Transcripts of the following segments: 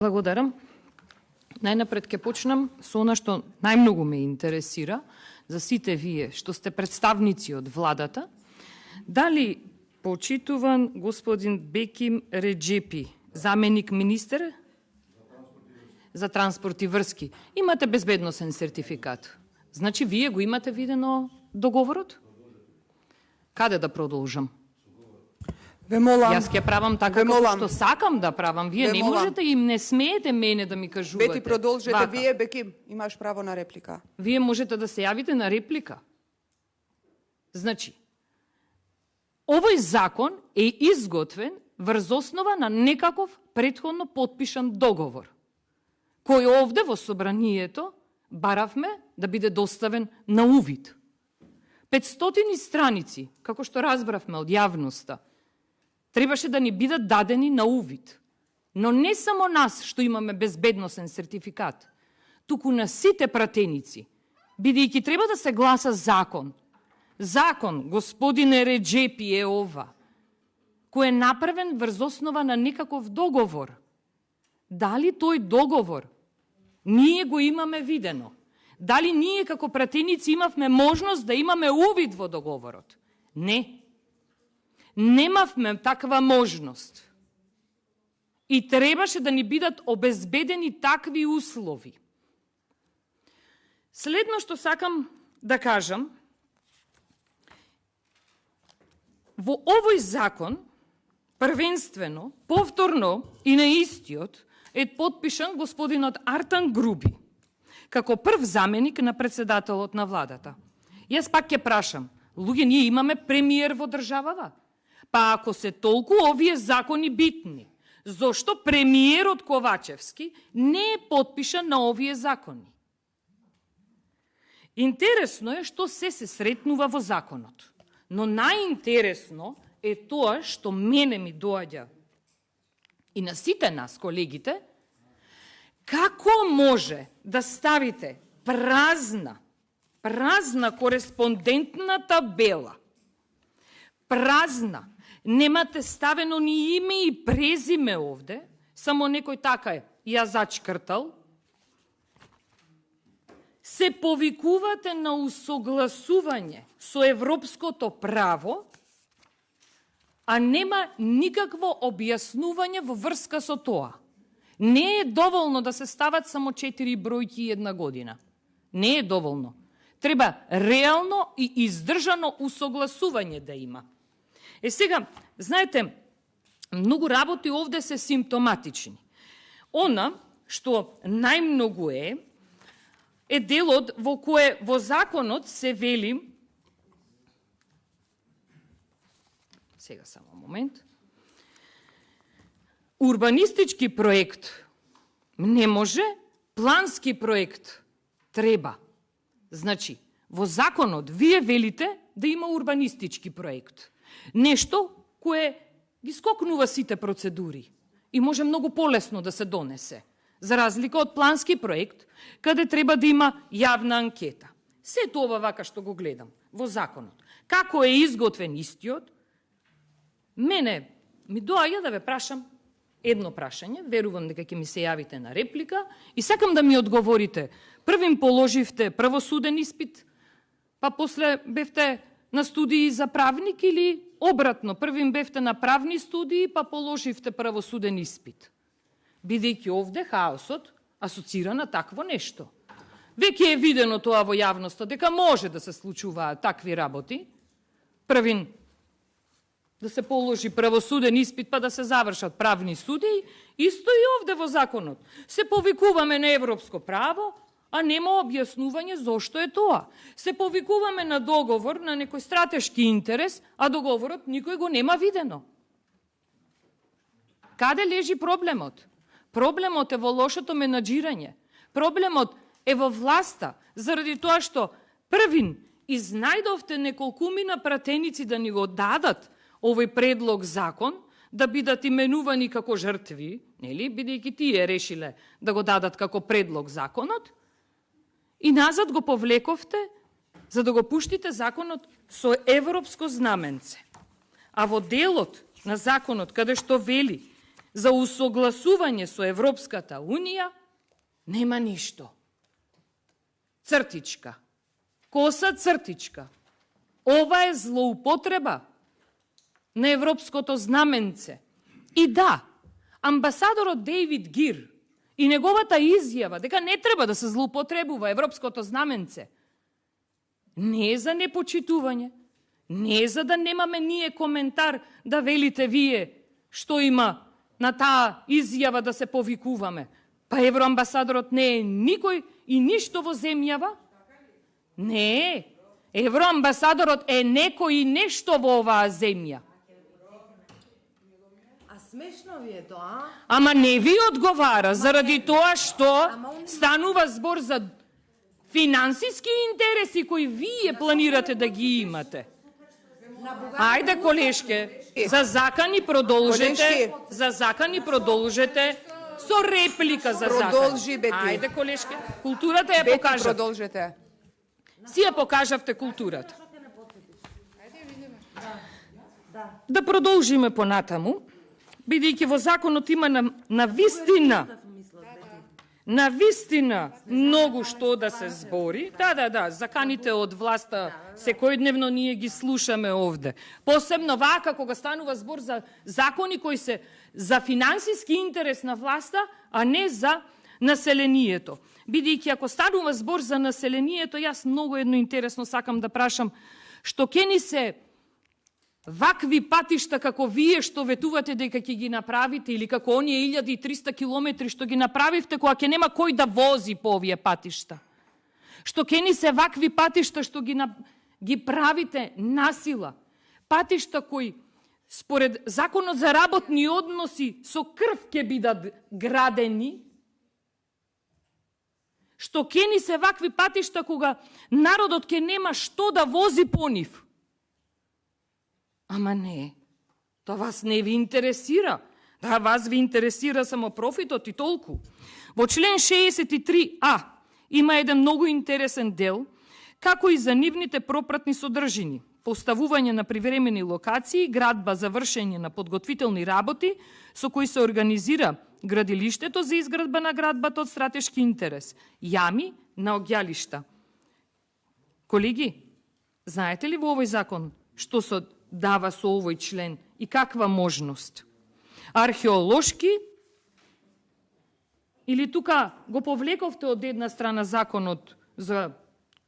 Благодарам. Најнапред ќе почнам со она што најмногу ме интересира за сите вие што сте представници од владата. Дали почитуван господин Беким Реджепи, заменик министер за транспорт и врски, имате безбедносен сертификат? Значи вие го имате видено договорот? Каде да продолжам? Ве молам. Јас ќе правам така како што сакам да правам. Вие не можете и не смеете мене да ми кажувате. Бети, продолжете вие, Беким, имаш право на реплика. Вие можете да се јавите на реплика. Значи, овој закон е изготвен врз основа на некаков претходно потпишан договор, кој овде во собранието баравме да биде доставен на увид. 500 страници, како што разбравме од јавноста, требаше да ни бидат дадени на увид. Но не само нас што имаме безбедносен сертификат, туку на сите пратеници, бидејќи треба да се гласа закон. Закон, господине Реджепи, е ова, кој е направен врз основа на некаков договор. Дали тој договор ние го имаме видено? Дали ние како пратеници имавме можност да имаме увид во договорот? Не. Немавме таква можност. И требаше да ни бидат обезбедени такви услови. Следно што сакам да кажам, во овој закон, првенствено, повторно и на истиот, е потпишан господинот Артан Груби, како прв заменик на председателот на владата. Јас пак ќе прашам, луѓе, ние имаме премиер во државава? Па ако се толку овие закони битни, зошто премиерот Ковачевски не е потпишан на овие закони? Интересно е што се сретнува во законот. Но најинтересно е тоа што мене ми доаѓа и на сите нас, колегите, како може да ставите празна кореспондентна табела, празна, немате ставено ни име и презиме овде, само некој така е, ја зачкртал, се повикувате на усогласување со европското право, а нема никакво објаснување во врска со тоа. Не е доволно да се стават само 4 бројки една година. Не е доволно. Треба реално и издржано усогласување да има. Сега, знаете, многу работи овде се симптоматични. Она што најмногу е делот во кое во законот се вели, сега само момент, урбанистички проект не може, плански проект треба. Значи, во законот вие велите да има урбанистички проект. Нешто кое ги скокнува сите процедури и може многу полесно да се донесе, за разлика од плански проект, каде треба да има јавна анкета. Сето ова вака што го гледам во законот. Како е изготвен истиот, мене ми доаѓа да ве прашам едно прашање, верувам дека ќе ми се јавите на реплика и сакам да ми одговорите. Првим положивте правосуден испит, па после бевте на студии за правник или обратно, првим бевте на правни студии, па положивте правосуден испит. Бидејќи овде хаосот асоцира на такво нешто. Веќе е видено тоа во јавноста, дека може да се случуваат такви работи. Првин да се положи правосуден испит, па да се завршат правни студии, исто и овде во законот. Се повикуваме на европско право, а нема објаснување зошто е тоа. Се повикуваме на договор, на некој стратешки интерес, а договорот никој го нема видено. Каде лежи проблемот? Проблемот е во лошото менаџирање. Проблемот е во власта, заради тоа што првин изнајдовте неколкумина пратеници да ни го дадат овој предлог закон, да бидат именувани како жртви, нели, бидејќи тие решиле да го дадат како предлог законот, и назад го повлековте за да го пуштите законот со европско знаменце. А во делот на законот, каде што вели за усогласување со Европската Унија, нема ништо. Цртичка. Коса цртичка. Ова е злоупотреба на европското знаменце. И да, амбасадорот Дейвид Гир и неговата изјава дека не треба да се злоупотребува европското знаменце, не е за непочитување, не е за да немаме ние коментар да велите вие што има на таа изјава да се повикуваме. Па евроамбасадорот не е никој и ништо во земјава? Не е. Евроамбасадорот е некој и нешто во оваа земја. А смешно ви е тоа? Ама не ви одговара, заради тоа што станува збор за финансиски интереси кои вие планирате да ги имате. Ајде, колешке, за закани продолжете, со реплика за закани. Продолжи, Бети. Ајде, колешке, културата ја Бети, покажа. продолжете. Си ја покажавте културата. Да продолжиме понатаму, бидејќи во законот има на вистина многу што да се збори. Да, заканите од власта секојдневно ние ги слушаме овде. Посебно вака кога станува збор за закони кои се за финансиски интерес на власта, а не за населението. Бидејќи ако станува збор за населението, јас многу едно интересно сакам да прашам, што ќе ни се вакви патишта како вие што ветувате дека ќе ги направите, или како оние 1300 километри што ги направивте, кога ќе нема кој да вози по овие патишта. Што ќе ни се вакви патишта што ги правите насила. Патишта кои според законот за работни односи со крв ќе бидат градени. Што ќе ни се вакви патишта кога народот ќе нема што да вози по нив. Ама не, тоа вас не ви интересира. Да, вас ви интересира само профитот и толку. Во член 63а има еден многу интересен дел, како и за нивните пропратни содржини. Поставување на привремени локации, градба за вршење на подготвителни работи, со кои се организира градилиштето за изградба на градбата од стратешки интерес. Јами на оѓалишта. Колеги, знаете ли во овој закон што се дава со овој член и каква можност? Археолошки, или тука го повлековте од една страна законот за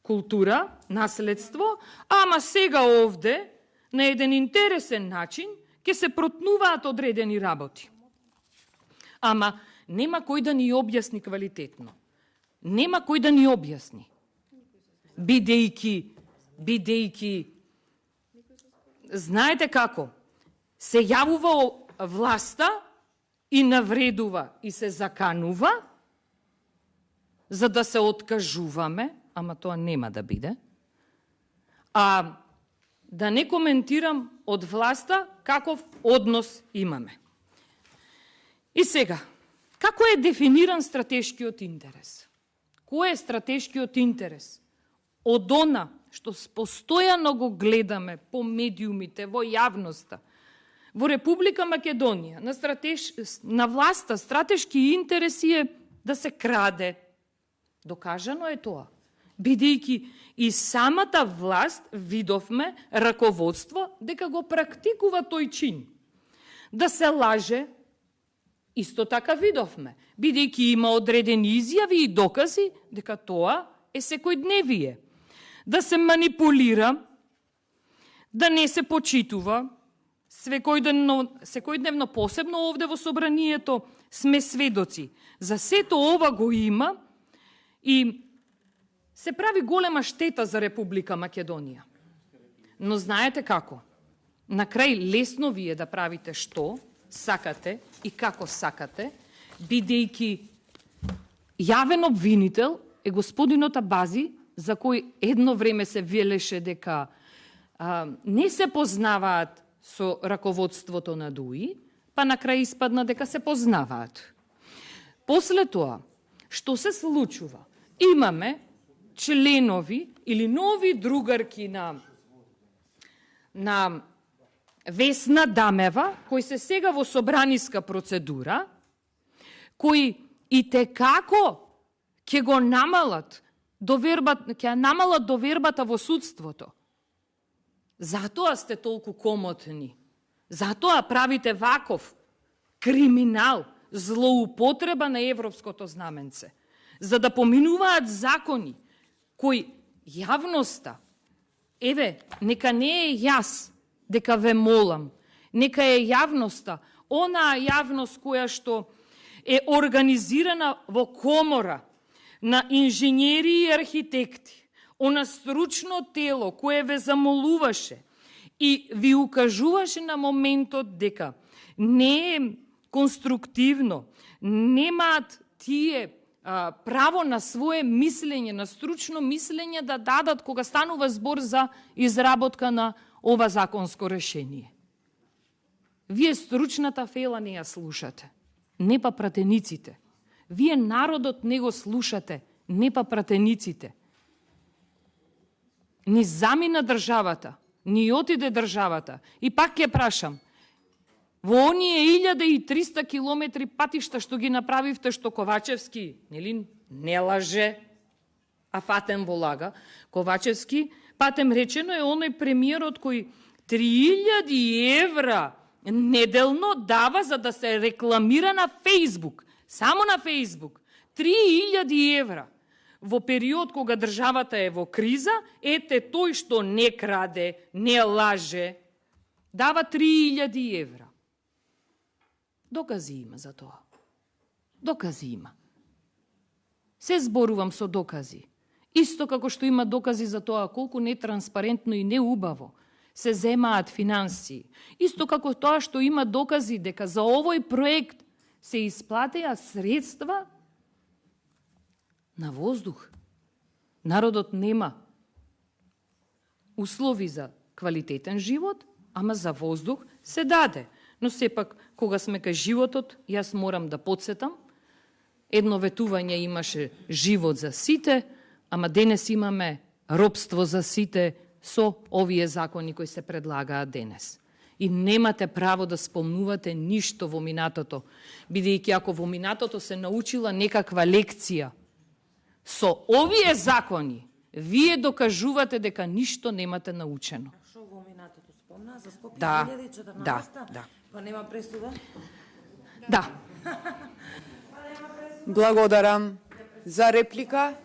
култура, наследство, ама сега овде, на еден интересен начин, ќе се протнуваат одредени работи. Ама нема кој да ни објасни квалитетно. Нема кој да ни објасни. Бидејќи знаете како? Се јавува власта и навредува и се заканува за да се откажуваме, ама тоа нема да биде. А да не коментирам од власта каков однос имаме. И сега, како е дефиниран стратешкиот интерес? Кој е стратешкиот интерес? Од она што постојано го гледаме по медиумите, во јавноста, во Република Македонија, на власта стратешки интереси е да се краде. Докажано е тоа. Бидејќи и самата власт видовме раководство дека го практикува тој чин. Да се лаже, исто така видовме, бидејќи има одредени изјави и докази дека тоа е секојдневие. Да се манипулира, да не се почитува, секојдневно посебно овде во собранието сме сведоци. За сето ова го има и се прави голема штета за Република Македонија. Но знаете како? На крај лесно ви е да правите што сакате и како сакате, бидејќи јавен обвинител е господинот Абази, за кој едно време се велеше дека не се познаваат со раководството на ДУИ, па на крај испадна дека се познаваат. После тоа, што се случува? Имаме членови или нови другарки на Весна Дамева, кои се сега во собраниска процедура, кои и текако ќе го намалат довербата во судството. Затоа сте толку комотни. Затоа правите ваков криминал, злоупотреба на европското знаменце, за да поминуваат закони кои јавноста, нека не е јас дека ве молам, нека е јавноста, онаа јавност која што е организирана во комора на инженери и архитекти, она стручно тело кое ве замолуваше и ви укажуваше на моментот дека не е конструктивно, немаат тие право на свое мислење, на стручно мислење да дадат кога станува збор за изработка на ова законско решение. Вие стручната фела не ја слушате, не па пратениците. Вие народот не го слушате, не па пратениците. Ни замина државата, ни отиде државата. И пак ќе прашам, во оние 1300 километри патишта што ги направивте, што Ковачевски, нели, не лаже, а фатен во лага, Ковачевски, патем речено е оној премиерот кој 3000 евра неделно дава за да се рекламира на Фейсбук. Само на Фейсбук. 3000 евра. Во период кога државата е во криза, ете тој што не краде, не лаже, дава 3000 евра. Докази има за тоа. Докази има. Се зборувам со докази. Исто како што има докази за тоа колку нетранспарентно и неубаво се земаат финансии. Исто како тоа што има докази дека за овој проект се исплатеа средства на воздух. Народот нема услови за квалитетен живот, ама за воздух се даде. Но сепак, кога сме кај животот, јас морам да подсетам, едно ветување имаше живот за сите, ама денес имаме робство за сите со овие закони кои се предлагаат денес. И немате право да спомнувате ништо во минатото, бидејќи ако во минатото се научила некаква лекција, со овие закони, вие докажувате дека ништо немате научено. Што во минатото спомна? За Скопје Да, 2014? да. Па нема пресуда? Да. Благодарам. За реплика?